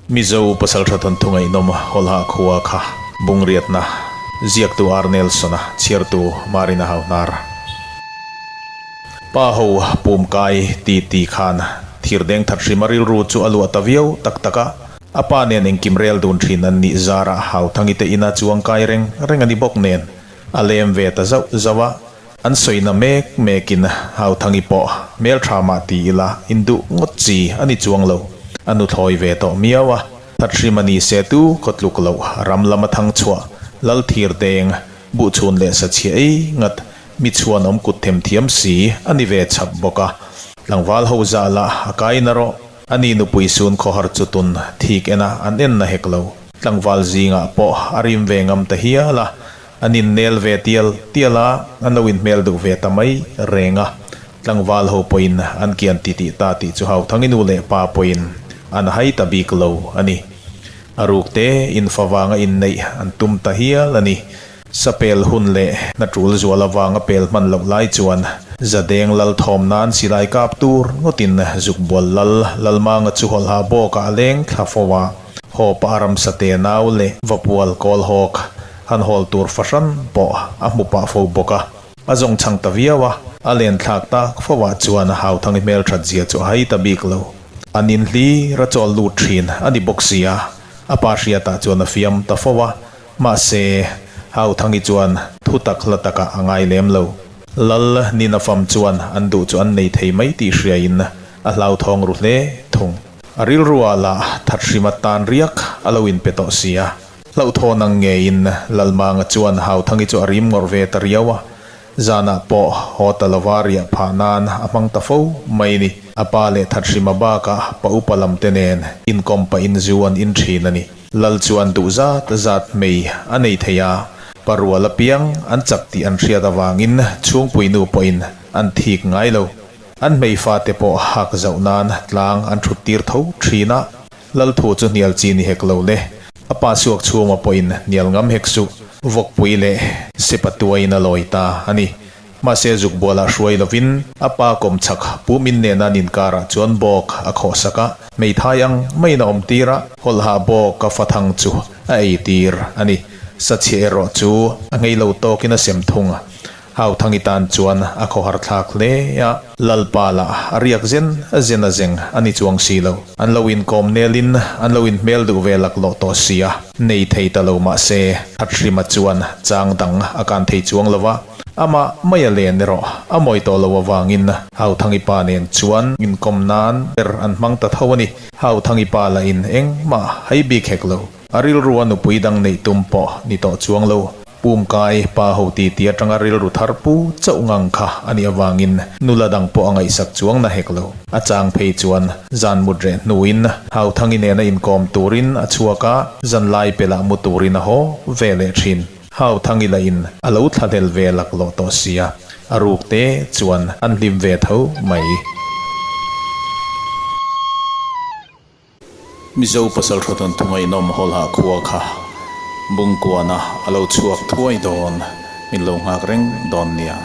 Mizo pasaltha thawnthu ngaihnawm Hawlha khua kha Bungriatna ziaktu R. Nelson-a chhiartu Marina Hauhnar. Pa ho pum kai ti ti khan thirdeng that hrim a rilru chu a luah ta viau tak tak a, a pa nen engkim rel dun thin an nih zarah Hauthangi te ina chuang kai reng reng a ni bawk nen a lem ve ta zauh zauh a. An sawina mek mekin Hauthangi pawh hmeltha mah ti ila induh ngawt chi a ni chuang lo. A nuthlawi ve tawh miau a, Thathrim a ni se tu khaw tluk loh ram lama thang chhuah lal thir deng, buhchhun leh sachhia ei ngat mi chhuan awm kut them thiam si a ni ve chhap bawk a. Tlangval ho zah lah a kai na rawh. A ni nupui sun khawhar chu tun thik ena an en na hek lo. Tlangval zingah pawh a rim ve ngam ta hial a, An innel ve tial tial a, an lo inhmel duh ve ta mai reng a. Tlangval ho pawhin an kian ti tih ta tih chu Hauthangi nu leh pa pawhin an hai ta bik lo a ni. A ruk te in fa vanga inneih an tum ta hial a ni. Sapel hun leh hna tul zual avanga pel hman loh lai chuan Zadeng lal thawm nan silai kap tur ngawtin Zukbual lal Lalmanga chu hawlha bawkah a leng thla fo a. Haw pah ramsa te nau leh Vapual Kawlhawk Han hawl tur fahran pawh a hmu pah fo bawk a. A zawng chhang ta viau a, a len thlak tak fo ah chuan a Hauthangi hmelthat zia chu a hai ta bik lo. An in hlir a chawl lut thin a ni bawk sia, a pa hriatah chuan a fiam ta fo a. Mahse, Hauthangi chuan thu tak hla takah a ngai lem lo. Lal Nina fam chuan an duh chu an nei thei mai tih hriain a hlauthawng ru hle thung. A rilruah lah thathrima tan riak a lo inpe tawh sia. Hlauhthawn ang ngeiin Lalmanga chuan Hauthangi chu a rim ngawrh ve ta riau a, zanah pawh haw ta lova riah phah nan a hmang ta fo mai ni. A pa leh Thathrima bakah pa upa lam te nen inkawm pahin zu an in thin a ni. Lal chuan duh zat zat hmei a nei thei a, pa rual apiang an chak tih an hriat avangin chhungpuinu pawhin an thik ngai lo. An hmei fate pawh hak zauh nan tlang an thut tir tho thin a. Lal thu chu hnial chi ni hek lo le. A pa suak chhunga pawhin hnial ngam hek suh. Vawkpui leh sepa tuaiin a lawi ta a ni. Mahse zukbualah hruai lovin a pa kawm chhak Pumin nena an inkarah chuan bawk a khawh sak a, hmeithai ang maiin a awm tir a, hawlhah bawk a fathang chu a ei tir a ni. Sachhia erawh chu a nghei lo tawkin a sem thung a. Hauthangi tan chuan a khawhar thlak hle a, Lalpa lah a riak zen zen a zeng a ni chuang si lo. An lo inkawm nelin an lo inhmel duh ve laklawh tawh si a, nei thei ta lo mah se Thathrima chuan chang dang a kan thei chuang lo va, amah mai a len erawh a mawi tawh lo avangin Hauthangi pa nen chuan inkawm nan ber an hmang ta tho a ni. Hauthangi pa lahin engmah hai bik hek lo. A rilru a nupui dang neih tum pawh ni tawh chuang lo. Pumkai pa ho ti ti atanga rilru thar pu chauh ngang kha a nih avangin nula dang pawh a ngaihsak chuang na hek lo. A chang phei chuan zan mut reh hnuin Hauthangi nena inkawm turin a chhuak a, zan lai pelah mu turin a haw ve leh thin. Hauthangi lahin a lo thlahlel ve laklawh tawh sia, a ruk te chuan an hlim ve tho mai. Mizo pasal hrawtawn thungaihnawm hawlhah khua kha Bungkuana a lo chhuak thuai dawn, min lo nghak reng dawn nia.